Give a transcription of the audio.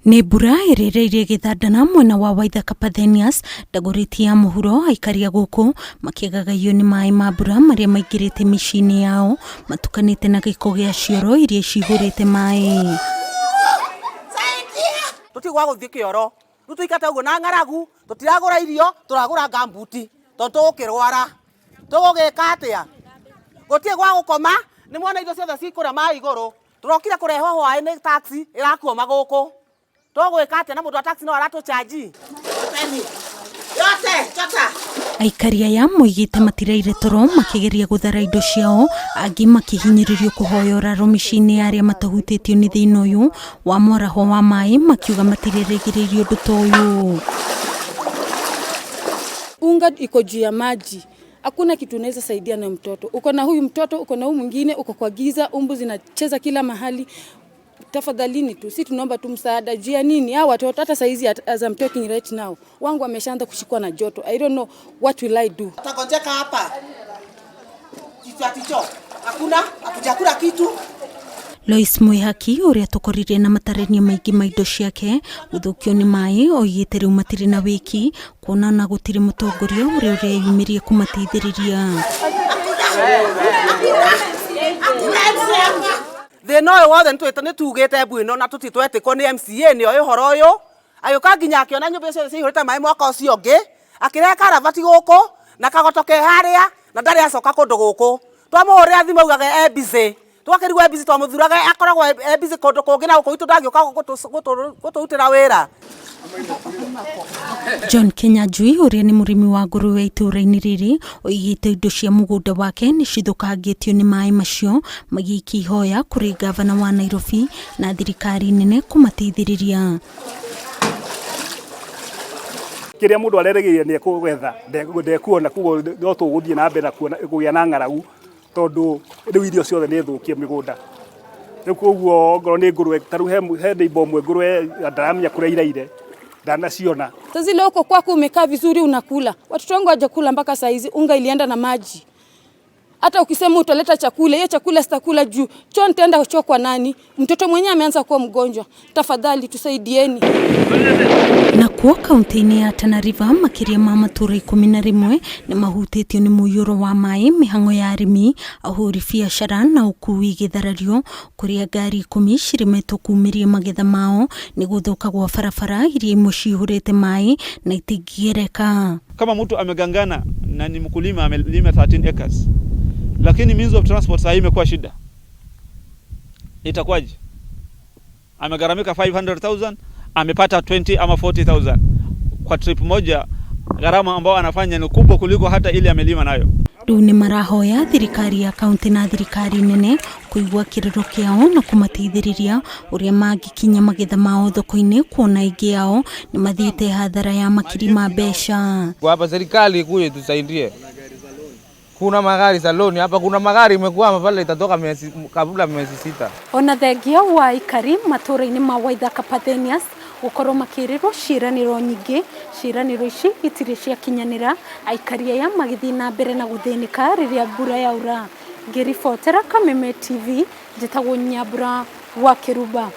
Nĩ mbura ĩrĩrĩirie gĩthandana mwena wa Waithaka Parthenius, Dagoretti ya mũhuro aikari a gũkũ makĩgagayio nĩ maĩ ma mbura marĩa maingĩrĩte mĩciĩ-inĩ yao matukanĩte na gĩko gĩa cioro iria cihũrĩte maĩ. Tũtirĩ gwa gũthiĩ kĩoro rĩu tũikate ũguo na ng'aragu, tũtiragũra irio, tũragũra ngambuti tondũ tũgũkĩrwara. Tũgũgĩka atĩa? Gũtirĩ gwa gũkoma, nĩ mwona indo ciothe cikũrĩa maĩ igũrũ. Tũrokire kũrehwo hwaĩ nĩ taxi ĩrakuoma gũkũ. Tũgwĩka atĩa na mũndũ wa taxi no aratũchanji? Yote, chota. Aikari aya moigĩte matiraire toro makĩgeria gũthara indo ciao, angĩ makĩhinyĩrĩrio kũhoya ũraro mĩciĩ-inĩ ya arĩa matahutĩtio nĩ thĩna ũyũ wa mwaraho wa maĩ, makiuga matirerĩgĩrĩire ũndũ ta ũyũ. Unga iko juu ya maji, hakuna kitu unaweza saidia na mtoto. Uko na huyu mtoto, uko na huyu mwingine, uko kwa giza, umbu zinacheza kila mahali. Tafadhalini tu, si tunaomba tu msaada juu ya nini? Hao watoto hata saizi, as I'm talking right now, wangu wameshaanza kushikwa na joto. I don't know what will I do. Utagonjeka hapa. Kichwa ticho. Hakuna, hatujakula kitu. Lois Mwihaki ũrĩa tũkorire na matarania maingĩ ma indo ciake gũthũkio nĩ maĩ oigĩte rĩu matirĩ na wĩki kuona ona gũtirĩ mũtongoria ũrĩa ũreyumĩria kũmateithĩrĩria. Thĩna ũyũ wothe nĩ tugĩte mbu ĩno na tũtirĩ twetĩkwo nĩ MCA nĩ oĩ ũhoro ũyũ. Agĩũka nginya akĩona nyũmba ciothe ciaihũrĩte maĩ mwaka ũcio ũngĩ, akĩrehe karavati gũkũ na kagoto ke harĩa na ndarĩ acoka kũndũ gũkũ. Twamũhũrĩra thimũ augaga e busy. Twakĩrigwo e busy twamũthuraga akoragwo e busy kũndũ kũngĩ na gũkũ gwitũ ndangĩũka gũtũrutĩra wĩra. John Kinyanjui ũrĩa nĩ mũrĩmi wa ngũrũwe itũũra-inĩ rĩrĩ oigĩte indo cia mũgũnda wake nĩ cithũkangĩtio nĩ maĩ macio, magĩikia ihoya kũrĩ gavana wa Nairobi na thirikari nene kũmateithĩrĩria. Kĩrĩa mũndũ arerĩgĩrĩire nĩ ekũgetha ndekuona, koguo no tũgũthiĩ na mbere na kũgĩa na ng'aragu tondũ rĩu irio ciothe nĩ thũkie mĩgũnda. Rĩu koguo ongorwo nĩ ngũrwe, ta rĩu he neighbor ũmwe ngũrwe ndaramenya kũrĩa iraire, ndanaciona. Sasa zile uko kwako umekaa vizuri unakula. Watoto wangu hawajakula mpaka saa hizi, unga ilienda na maji. Hata ukisema utaleta chakula, hiyo chakula sitakula juu choo nitaenda choo kwa nani? Mtoto mwenyewe ameanza kuwa mgonjwa. Tafadhali tusaidieni. Nakuo kaunti-inĩ ya Tana River makĩria ma matũũra 11 nĩ mahutĩtio nĩ mũiyũro wa maĩ, mĩhang'o ya arĩmi, ahũri biacara na ũkui ĩgĩtharario kũrĩa ngari 10 ciremetwo kumĩria magetha mao nĩ gũthũka gwa barabara iria imwe cihũrĩte maĩ na itingĩgereka. Kama mtu amegangana na ni mkulima amelima 13 acres, lakini means of transport sasa imekuwa shida, itakuwaje? Amegharamika 500,000, amepata 20 ama 40,000 kwa trip moja, gharama ambayo anafanya ni kubwa kuliko hata ile amelima nayo. Rĩu nĩ marahoya thirikari ya kaunti na thirikari nene kũigua kĩrĩro kĩao na kũmateithĩrĩria ũrĩa mangĩkinya magetha mao thoko-inĩ, kuona aingĩ ao nĩ mathiĩte hathara ya makiri ma mbeca. Kwa hapa serikali ikuje itusaidie. Kuna magari saloni hapa, kuna magari imekwama pale, itatoka miezi kabla miezi 6. Ona thengia wa aikari matũũra-inĩ ma Waithaka Parthenius gũkorwo makĩrĩrwo ciĩranĩro nyingĩ, ciĩranĩro ici itirĩ ciakinyanĩra, aikari aya magĩthiĩ na mbere na gũthĩnĩka rĩrĩa mbura yaura. Ngĩribotera Kameme TV, njĩtagwo Nyambura wa Kĩrumba.